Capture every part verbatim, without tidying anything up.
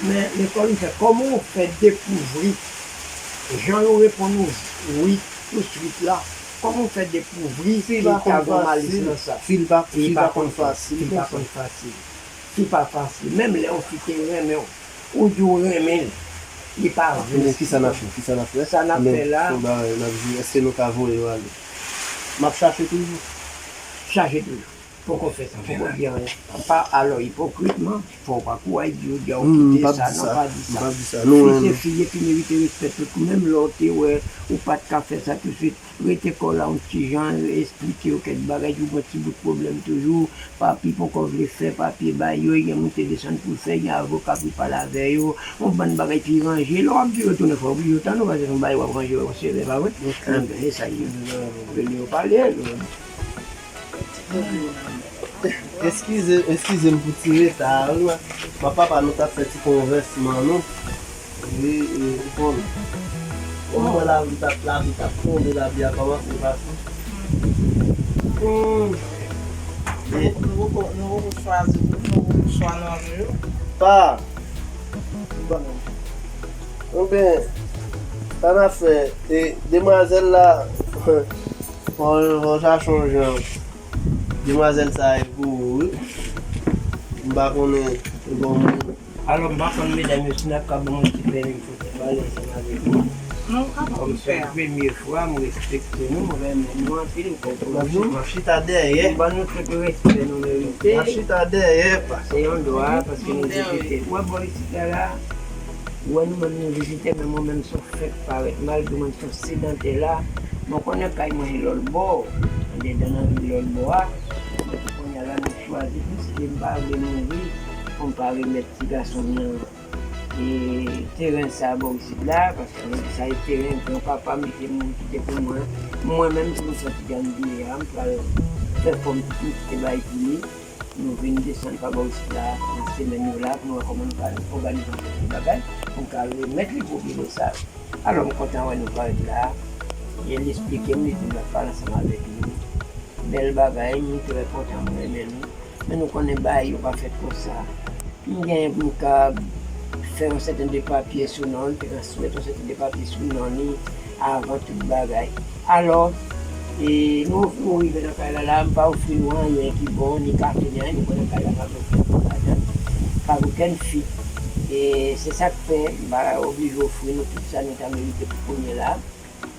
Men lekòl m fè, kòman w fè dekouvri, jan yo reponn ou wi touswit la, kòman w fè dekouvri ke ta gen malis nan sa? Fi pa konn fasil. Fi pa konn fasil. Fi pa fasil. Menm lè yon fi te renmen w, ou di w renmen l, li pa vle. Men kisa n ap fè? Kisa n ap fè? Sa n ap fè la. Èske nou ka voye yo ale? M ap chache toujou. Chache toujou. Poko fè sa, poko di anyen. Pa, alò, ipokritman, fò w pa kouri al di yo, di a, ou kite sa, non, pa di sa. Fi se fi, epi merite respè tout. Menm lè w te wè ou pa t ka fè sa touswit, rete kò w la yon ti jan, esplike yo kèk bagay, di w gen ti bout pwoblèm toujou, papye poko vle fè, papye ba yo, gen moute desann pou l fè, gen avoka pou l pale avè yo, yon bann bagay pi ranje. Lè w ap di yo tounen, fò w oblije w tann ou, paske se yon bagay w ap ranje yon sere, pa vre? Enben, se sa yo vle yo pale. Eskize, eskize m pou ti reta a, wi, ma, ma papa, nou t ap fè ti konvèsman, nou. Wi, e, ou konnen. Ou wè lavi t ap, lavi t ap tonbe, lavi a kòmanse pase. Hmm. Nou, nou poko, nou poko chwazi tou, nou poko chwa nan nou yo. Pa. Oubyen, sa n ap fè, e, demwazèl la, fò, fò chache yon jan. Demwazèl sa a e pou ou, wi. M pa konnen, e bon. Alò, m pa konn medam yo, si n ap ka ban mwen ti pèmi, m fè pale ansanm avèk nou. Non, ou kapab fè. Kòm se yon premye fwa, m respekte nou, m renmen nou anpil, m konprann nou. M ap chita dèyè. M ban nou tout respè nou merite. M ap chita dèyè, pa. Se yon dwa, paske nou vizitè. Ou wè bò isit la, la, ou wè nou menm nou vizitè, men mwen menm se yon fèk parèt, malgre mwen se yon sedantè la, mwen konnen kay mwen e lòt bò, andedan nan vil lòt bò a, men pou kounye a la, nou chwazi plis, e m pa vle mouri pou m pa remèt ti gason m nan, e, teren sa bò isit la, paske sa e teren granpapa m ki te mouri kite pou mwen. Mwen menm, si m soti Gambye a, m pral fè fòm tout m kite bay pou li. Nou vin desann pa bò isit la, nan semèn yo la, pou nou wè kòman nou ka òganize yon ti bagay, pou n ka remèt li pwopriyete sa. Alò, m kontan wè nou parèt la. E l esplike m, li di m l ap pale ansanm avèk nou. Bèl bagay, nou trè kontan, m renmen nou. Men nou konnen bagay yo pa fèt konsa. M genyen pou m ka fè yon sèten de papye sou non l, te ka soumèt yon sèten de papye sou non li avan tout bagay. Alò, e, nou, nou rive nan kay la, la, m pa ofri nou anyen ki bon, ni kafe, ni anyen, nou konnen kay la pa gen okenn fi ladan, pa gen okenn fi. E se sa k fè, m pa oblije ofri nou tout sa nou ta merite pou kounye la.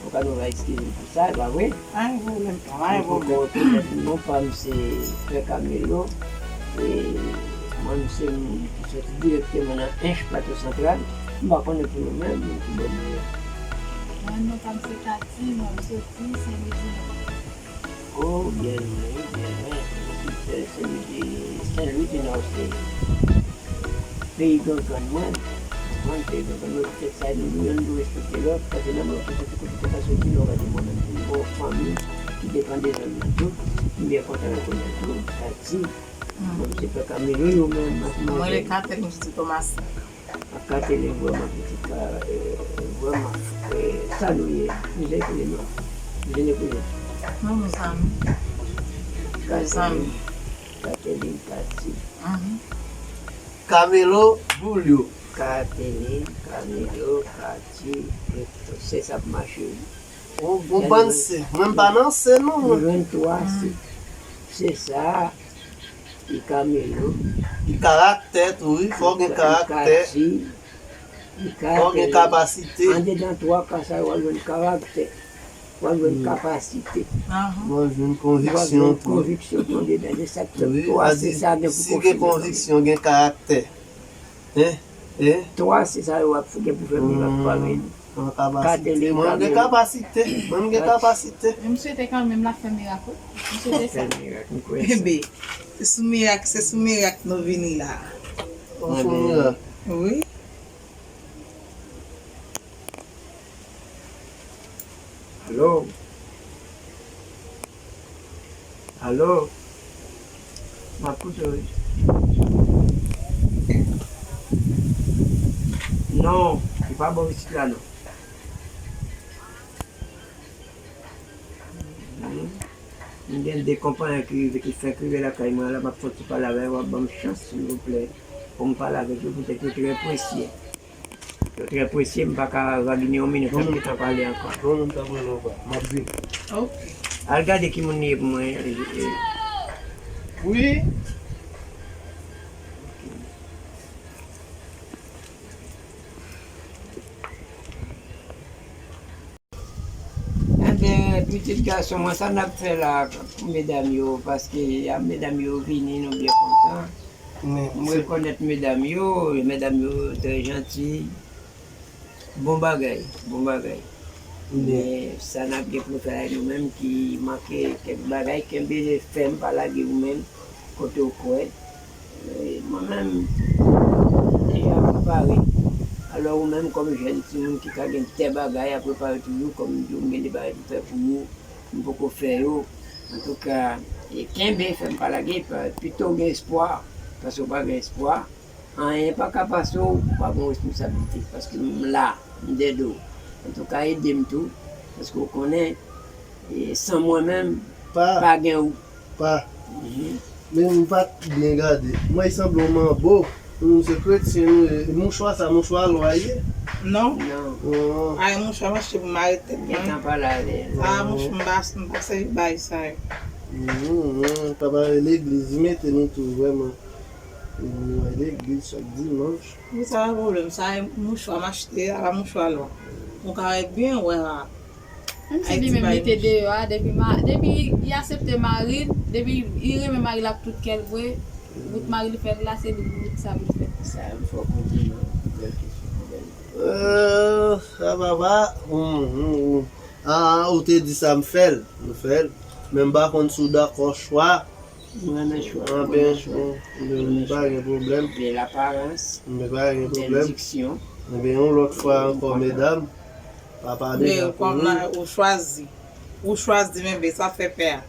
Antouka, nou va eskize m pou sa, e pa vre? Pa gen pwoblèm, pa gen pwoblèm. Ou poko rekonèt m non, pa m se Frè Camelo. E mwen, m se moun ki soti dirèkteman nan Ench, Plato Santral. M pa konnen pou nou menm, moun ki bò nou ye. Mwen, non pa m se Katy, mwen, m soti Sen Lwi di Nò. O, byen lwen, wi, byen lwen. Epi, Sen Lwi di, Sen Lwi di Nò, se peyi grann mwen. Mwen, peyi grann mwen, se sa, nou, nou, nou dwe respekte lòt, paske nan mwen, se kote, kote sa soti, nou va di mwen menm, se yon fanmi ki depann de zòn nan tou. M byen kontan wè kounye a tou, Katy. Bon, se Frè Camelo, yo menm, mwen rele Katel, m soti Tomas. Katele vrèman pitit la, e, vrèman, e, sa nou ye, kouzen, kouzen non. Kouzen e kouzen. Non, mezanmi. Katele, Katele, Katy. Mhm. Camelo, Julio. Katele, Camelo, Katy, se sa k mache, wi. Ou, ou panse, mwen m pa nan se non, mwen. Venntwa, se, se sa. Li Camelo. Li karaktè tou, wi. Fò w gen karaktè. Li Katy. Fò w gen kapasite. Andedan twa ka sa yo, w ap jwenn karaktè. W ap jwenn kapasite. W ap jwenn konviksyon tou. W ap jwenn konviksyon tou andedan. Se sa k fè twa, se sa gen pou konviksyon, gen karaktè. Hein? Hein? Twa, se sa yo ap gen pou fè mirak parèy li. Katele, mwen gen kapasite. Mwen gen kapasite. Men m swete kanmenm l ap fè mirak, wi. M swete sa. Fè mirak, m kwè sa. Enben, se sou mirak, se sou mirak nou vini la. Sou mirak. Wi. Alo? Alo? M ap koute w, wi. Non, li pa bò isit la, non. Hmm. M gen de konpayan ki rive, ki fèk rive lakay mwen la, m ap soti pale avè yo, w ap ban m chans, silvouplè. Pou m pale avèk yo, poutèt yo trè presye. Yo trè presye, m pa ka vaginen yon minit, sa m gentan pale ankò. Non, non, m ta pran non pa. M ap vin. Ok. Al gade ki moun li ye pou mwen. Wi. Enben, pitit gason mwen, sa n ap fè la pou medam yo, paske a medam yo vini, nou byen kontan. M rekonèt medam yo, medam yo trè janti. Bon bagay, bon bagay. Men sa n ap gen pou nou fè la, nou menm ki manke kèk bagay, kenbe fèm, pa lage ou menm kote w kwè. E, mwen menm, deja prepare. Alò, ou menm, kòm jèn timoun ki ka gen tè bagay a prepare toujou, kòm m di w, m gen de bagay pou fè pou ou, m poko fè yo. Antouka, e, kenbe, fè m pa lage, pa, pito w gen espwa, paske w pa gen espwa, anyen pa ka pase w, ou pa gen responsablite, paske m la, m dèyè w. Antouka, ede m tou, paske w konnen, e, san mwen menm, pa, pa gen ou. Pa. Mhm. Men m pa t byen gade. Mwen, sanble w manbo. Nou se kretyen, nou ye. Mouchwa sa, mouchwa lwa ye? Non. Non. Oh. Ay, mouchwa m achte pou m mare tèt mwen. Gentan pale ale. Sa, mouch-, m pa, m pa sèvi bagay sa yo. Mhm, papa legliz mete nou tou, vrèman. Nou al legliz chak dimanch. Wi, sa pa pwoblèm. Sa, mouchwa m achte, sa pa mouchwa lwa. Ou ka wè byen, wè la. Menm si li menm li te deyò a, depi ma-, depi li aksepte mari l, depi li renmen mari l ak tout kè l vre, wout mari l fè l la, se li wout sa pou l fè. Sa, m fè w konpliman. Bèl kesyon, bèl. Euh, sa papa, hmm, hmm, hmm. Ah, ou te di sa, m fè l, m fè l. Men m pa konn si w dakò chwa. Mwen renmen chwa, mwen renmen chwa. Anben, bon, m pa gen pwoblèm. Bèl aparans, bèl diksyon. Enben, yon lòt fwa ankò, medam, papa deja konnen. Men kòm ou chwazi, ou chwazi, men sa fè pè a.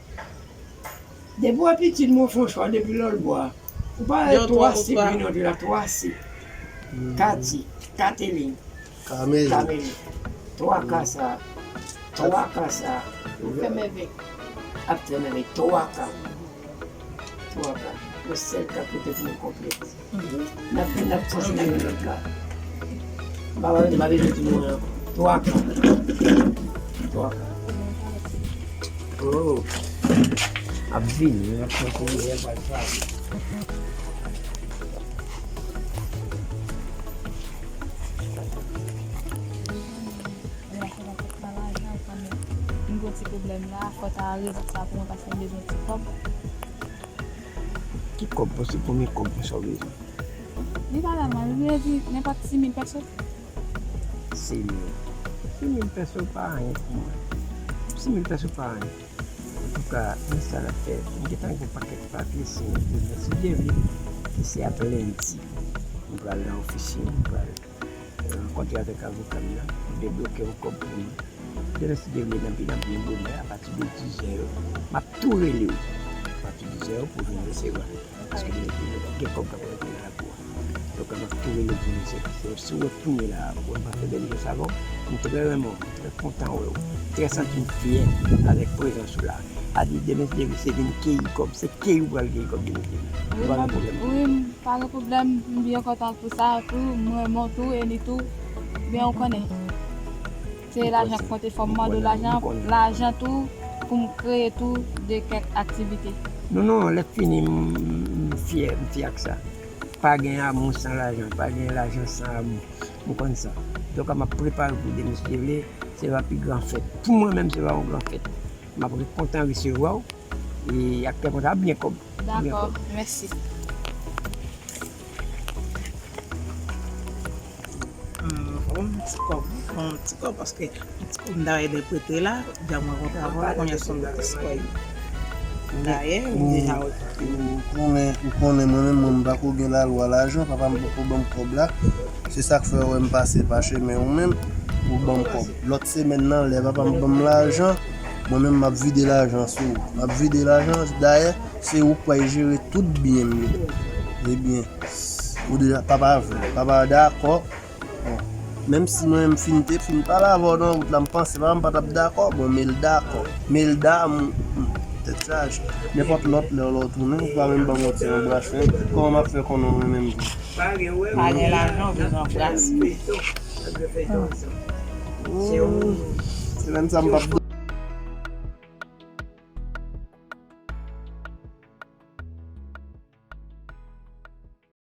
Depi w ap pitit, mwen fè yon chwa depi lòlbò a. Ou pa wè twa C, vin yon de la twa C. Kati, Katelin. Kameli. Kameli. Twa K sa. Twa K sa. Ap fè mèvèy. Ap fè mèvèy. Twa K. Twa K. Yon sèl K pote pou nou konplèt. N ap, n ap sanse nan yon lòt K. M pa, m pa bezwen di nou ankò. Twa K. Twa K. Oh. Ap vini, n ap sanse nou lè pral travay. Mwen fè nan kèk nan lajan, ou konnen. M gen yon ti pwoblèm la, fò w ta rezoud sa pou mwen, paske m bezwen ti kòb. Ki kòb? Bon, se premye kòb pou sa w bezwen. Li pa tèlman, li vle di nenpòt sis mil pèso. Sis mil. Sis mil pèso pa anyen pou mwen. Sis mil pèso pa anyen. Antouka, men sa n ap fè. M gentan gen yon pakèt papye siyen demen, si Dye vle. E se ap lendi, m pral nan ofisin, m pral rankontre avèk avoka m nan pou debloke yon kòb pou mwen. Demen, si Dye vle, nan byen, nan byen bonè, apati de dizè, m ap tou rele w. Apati de dizè pou vin resevwa. Paske demen, si Dye vle, gen kòb k ap rantre nan lakou an. Donk, m ap tou rele w pou vin resevwa. Se si w retounen la, ou wè m pa fè bèl jès avè w, m trè renmen w, m trè kontan wè w, m trè santi m fyè avèk prezans ou la. A di, demen, si Dye vle, se vin keyi kòb, se keyi ou pral keyi kòb demen, si Dye vle. Ou pa gen pwoblèm. Wi, m pa gen pwoblèm, m byen kontan pou sa tou, m renmen w tou, e li tou, byen ou konnen. Se lajan k konte, fò m mande w lajan, lajan tou, pou m kreye tou de kèk aktivite. Non, non, lè fini, m, m, m fyè, m fyè ak sa. Pa gen amou san lajan, pa gen lajan san amou. M konn sa. Donk, m ap prepare pou demen, si Dye vle, se va pi gran fèt. Pou mwen menm, se va yon gran fèt. M ap kontan resevwa w, e ak kè kontan, ap gen kòb. Dakò, mèsi. Hmm, fò m ti kòb, fò m ti kòb, paske m ta ede prete la, dja mwen kontre avè w, kounye a se yon ti kòb. Dayè, m deja wè. Ou konnen, ou konnen mwen menm, mwen m pa ko gen lalwa lajan, papa m poko ban m kòb la. Se sa k fè w wè m pase pa chemen ou menm, pou ban m kòb. Lòt semèn nan, lè papa m ban m lajan, mwen menm m ap vide lajan sou ou. M ap vide lajan, dayè, se ou k pral jere tout byen m yo. Ebyen, ou deja, papa vle, papa dakò. Bon, menm si mwen menm fin te fin pale avè w nan wout la, m panse papa m pa t ap dakò. Bon, men l dakò. Men l damou. Hmm, tèt Mesaj. Nenpòt lòt lè w tounen, ou pa menm ban m yon ti anbrase. Kòman m ap fè konnen w renmen m tou? Pa gen lajan, ou bezwen anbrase. Semèn sa m p ap